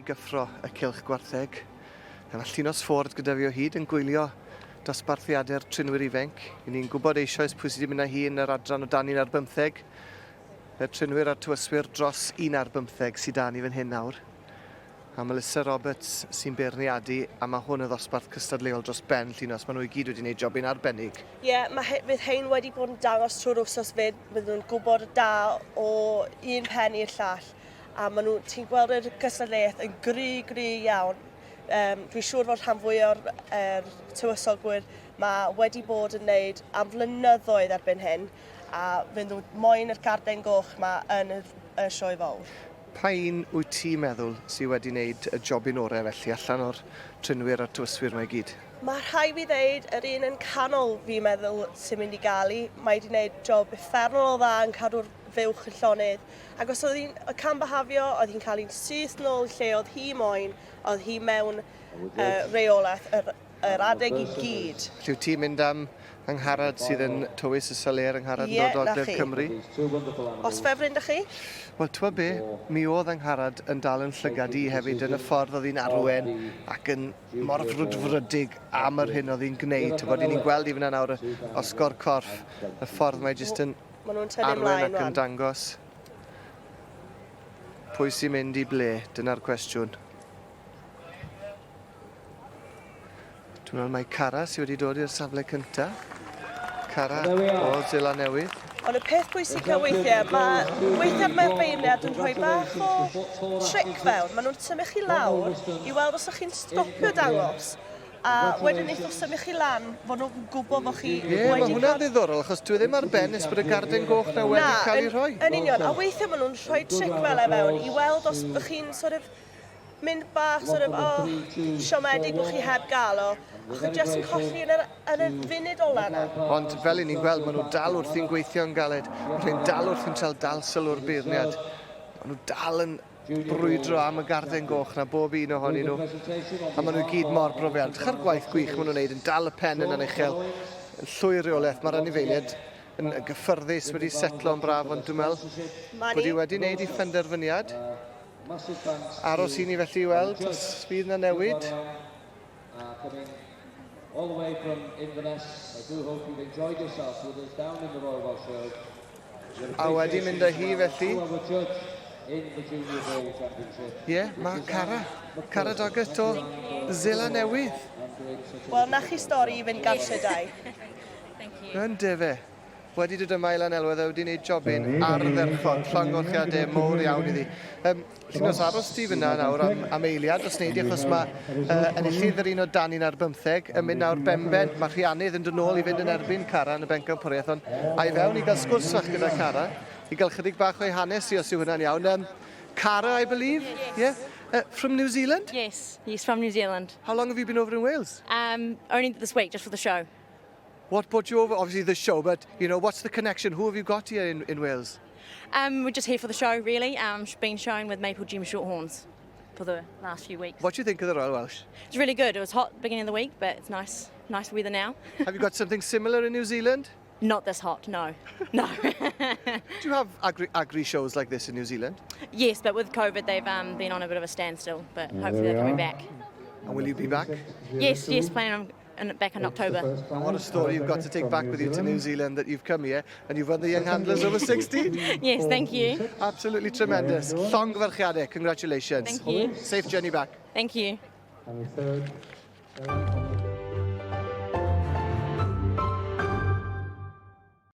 gyffro y cylch gwartheg. A mae Llinos Ford gyda fi o hyd yn gwylio dosbarthiadau'r trinwyr ifainc. I ni'n gwybod eisoes pwy sydd wedi mynd â hi yn yr adran o dan un ar bymtheg. Y trinwyr a'r tywyswyr dros un ar bymtheg sydd da ni fan hyn nawr. A Melissa Roberts sy'n beirniadu, a mae hwn yn ddosbarth cystadleuol dros ben, Llinos. Maen nhw i gyd wedi gwneud jobyn arbennig. Ie, yeah, mae he, fydd hein wedi bod yn dangos trwy'r wsos fyd, fydden nhw'n gwybod da o un pen i'r llall. A maen nhw, ti'n gweld yr gystadleuaeth yn gry, gry iawn. Um, dwi'n siŵr fod rhan fwy o'r er, tywysogwyr mae wedi bod yn wneud am flynyddoedd erbyn hyn, a fydd nhw moyn yr garden goch ma yn y, y sioe fawr. Pa un wyt ti'n meddwl sy wedi wneud y jobyn orau felly, allan o'r trinwyr a'r tywyswyr 'ma i gyd? Mae rhai fi ddeud, yr un yn canol fi'n meddwl sy'n mynd i gael i. Mae wedi wneud job uffernol o dda yn cadw'r fuwch yn llonydd. Ac os oedd hi'n cambahafio, oedd hi'n cael hi'n syth nôl lle oedd hi moyn, oedd hi mewn uh, reolaeth yr yr adeg i gyd. Felly wyt ti'n mynd am Angharad sydd yn tywys y Saler, Angharad yn dod o Ogledd Cymru? Os ffefryn da chi? Wel, ti'n be, mi oedd Angharad yn dal yn llygad i hefyd yn y ffordd oedd hi'n arwen ac yn mor frwdfrydig am yr hyn oedd hi'n gwneud. Ti'n bod, ni'n gweld i fyna nawr y osgo'r corff, y ffordd mae jyst yn arwen ac yn dangos pwy sy'n mynd i ble, dyna'r cwestiwn. Dwi'n meddwl mai Cara sydd wedi dod i'r safle cynta. Cara o Seland Newydd. Ond y peth pwysica weithiau, mae weithiau mae'r beirniad yn rhoi bach o tric fewn. Maen nhw'n symud chi lawr i weld os ydych chi'n stopio dangos. A wedyn wnaeth nhw symud chi lan fod nhw'n gwybod bod chi Ie, yeah, mae hwnna'n ddiddorol, achos dwi ddim ar ben nes bod y garden goch na wedi Na, cael ei rhoi. Yn union, a weithiau maen nhw'n rhoi tric fel e fewn i weld os ydych chi'n sort of mynd bach sort of, oh, siomedig bod chi heb gael o, a chi jyst yn colli yn yr, yn y funud ola yna. Ond fel i ni'n gweld, maen nhw dal wrthi'n gweithio'n galed. Maen nhw'n dal wrthi'n cael dal sylw'r beirniad. Maen nhw dal yn brwydro am y garden goch na bob un ohonyn nhw. A maen nhw gyd mor brofiad. Drych ar gwaith gwych maen nhw'n neud yn dal y pen yn anuchel. Yn llwyr reolaeth, mae'r anifeiliaid yn gyffyrddus wedi setlo'n braf, ond dwi'n meddwl bod hi wedi wneud ei phenderfyniad. Aros i ni felly i weld os fydd 'na newid. A wedi mynd â hi felly. Ie, yeah, mae Cara. Cara Doggett o Zela Newydd. Wel, na chi stori i fynd gartre dau. Ynde fe. Wedi dod yma i Lanelwedd a wedi wneud jobyn ardderchog, llongyfarchiadau mowr iawn iddi. Um, Llinos, aros ti fyna nawr am, am eiliad os wneud i, achos mae uh, enillydd yr un o dan un ar bymtheg yn mynd nawr benben. Mae Rhiannydd yn dod nôl i fynd yn erbyn Cara yn y bencampwriaeth, ond a i fewn i gael sgwrs fach gyda Cara, i gael chydig bach o'i hanes i os yw hwnna'n iawn. Um, Cara, I believe? Yes. Yeah? From New Zealand? Yes, yes, from New Zealand. How long have you been over in Wales? Only this week, just for the show. What brought you over? Obviously the show, but you know, what's the connection? Who have you got here in, in Wales? Um, we're just here for the show, really. Um, been showing with Maple Jim Shorthorns for the last few weeks. What do you think of the Royal Welsh? It's really good. It was hot beginning of the week, but it's nice, nice weather now. have you got something similar in New Zealand? Not this hot, no. No. Do you have agri, agri shows like this in New Zealand? Yes, but with COVID, they've um, been on a bit of a standstill, but hopefully they're coming back. And will you be back? Yes, yes, planning on in, back in October. And what a story you've got to take back with you to New Zealand that you've come here and you've won the Young Handlers over 16. yes, thank you. Absolutely tremendous. Llongyfarchiadau, congratulations. Thank you. Safe journey back. Thank you. And the third,